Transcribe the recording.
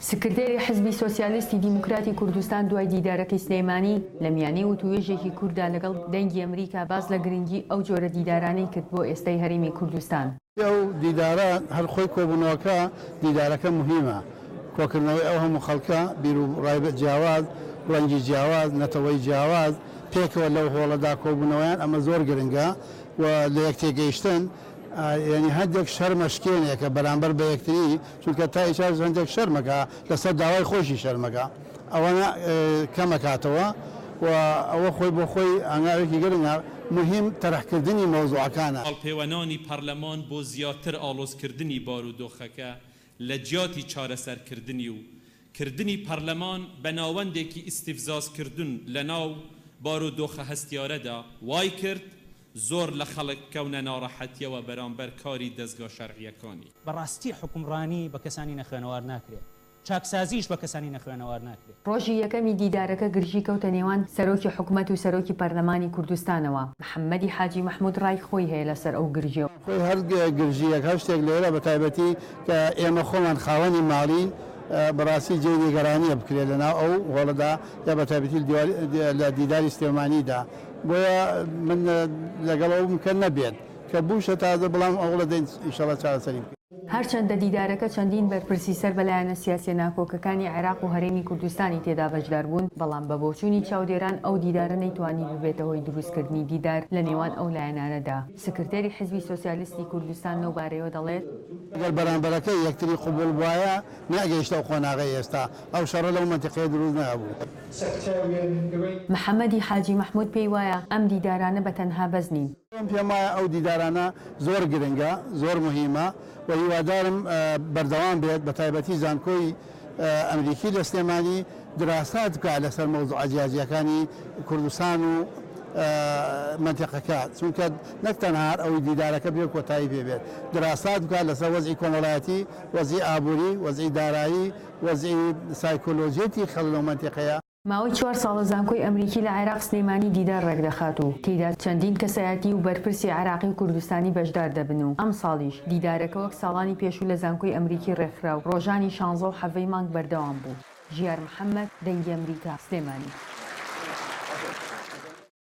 سکرتێری حزبی سۆسیالیستی دیموکراتی کوردستان دوای دیدارەکەی سلێمانی، لە میانەی وتووێژێکی کورتدا لەگەڵ دەنگی ئەمریکا باس لە گرنگی ئەو جۆرە دیدارانەی کرد بۆ ئێستای هەرێمی کوردستان. ئەو دیدارە هەر خۆی کۆبوونەوەکە دیدارەکە موهیمە، کۆکردنەوەی ئەو هەموو خەڵکە بیرو ڕای جیاواز، ڕەنگی جیاواز، نەتەوەی جیاواز پێکەوە لەو هۆڵەدا کۆبوونەوەیان ئەمە زۆر گرنگە و لە یەک تێگەیشتن یانی هەندێک شەرمە شکێنێکە بەرامبەر بە یەکتری چونکە تا ئیشاش هەندێک شەرمەکە لەسەر داوای خۆشی شەرمەکە ئەوەنە کەمەکاتەوە و ئەوە خۆی بۆ خۆی هەنگاوێکی گرنگە موهیم تەرحکردنی مەوزوعەکانە. هەڵپێوەنانی پەرلەمان بۆ زیاتر ئاڵۆزکردنی بارودۆخەکە لەجیاتی چارەسەرکردنی و کردنی پەرلەمان بە ناوەندێکی ئیستیفزازکردن لەناو بارودۆخە هەستیارەدا وایکرد زۆر لە خەڵک بکەونە ناڕەحەتیەوە بەرامبەر کاری دەزگا شەرعیەکانی. بەڕاستی حوکمڕانی بە کەسانی نەخوێنەوار ناکرێ، چاکسازیش بە کەسانی نەخوێنەوار ناکرێ. ڕۆژی یەکەمی دیدارەکە گرژی کەوتە نێوان سەرۆکی حکومەت و سەرۆکی پەرلەمانی کوردستانەوە، محەمەدی حاجی مەحمود ڕای خۆی هەیە لەسەر ئەو گرژیە. خۆی هەر گرژییەک، هەر شتێک لێرە بە تایبەتی کە ئێمە خۆمان خاوەنی ماڵین بەڕاستی جێی نیگەرانییە بکرێت لەناو ئەو هۆڵەدا یا بە تایبەتی لە دیداری سلێمانیدا. بۆیە من لەگەڵ ئەوم کە نەبێت، کە بووشە تازە بەڵام هەوڵ دەدەین ئیشەڵا چارەسەری بکەین. هەرچەندە دیدارەکە چەندین بەرپرسی سەر بە لایەنە سیاسیە ناکۆکەکانی عێراق و هەرێمی کوردستانی تێدا بەشدار بوون، بەڵام بە بۆچوونی چاودێران ئەو دیدارە نەیتوانی ببێتە هۆی دروستکردنی دیدار لە نێوان ئەو لایەنانەدا. سکرتێری حزبی سۆسیالیستی کوردستان لەو بارەیەوە دەڵێت. ئەگەر بەرامبەرەکەی یەکتری قبوڵ بوایە نەئەگەیشتە ئەو قۆناغەی ئێستا، ئەو شەڕە لەو مەنتیقەیە دروست نەئەبوو. محەمەدی حاجی مەحمود پێی وایە ئەم دیدارانە بە تەنها بەس نین. من پێم وایە ئەو دیدارانە زۆر گرنگە، زۆر موهیمە و هیوادارم بەردەوام بێت، بەتایبەتی زانکۆی ئەمریکی لە سلێمانی دراسات بکات لەسەر مەوزوعە جیاجیاکانی کوردستان و مەنتیقەکە، چونکە نەک تەنها هەر ئەوەی دیدارەکە بێ کۆتایی پێ بێت، دراسات بکات لەسەر وەزعی کۆمەڵایەتی، وەزعی ئابووری، وەزعی دارایی، وەزعی سایکۆلۆژیەتی خەڵک لەو مەنتیقەیە. ماوەی چوار ساڵە زانکۆی ئەمریکی لە عێراق سلێمانی دیدار ڕێکدەخات و تێیدا چەندین کەسایەتی و بەرپرسی عێراقی و کوردستانی بەشدار دەبن و ئەمساڵیش دیدارەکە وەک ساڵانی پێشوو لە زانکۆی ئەمریکی ڕێکخرا و ڕۆژانی شانزە و حەڤەی مانگ بەردەوام بوو. ژیار محەمەد، دەنگی ئەمریکا، سلێمانی.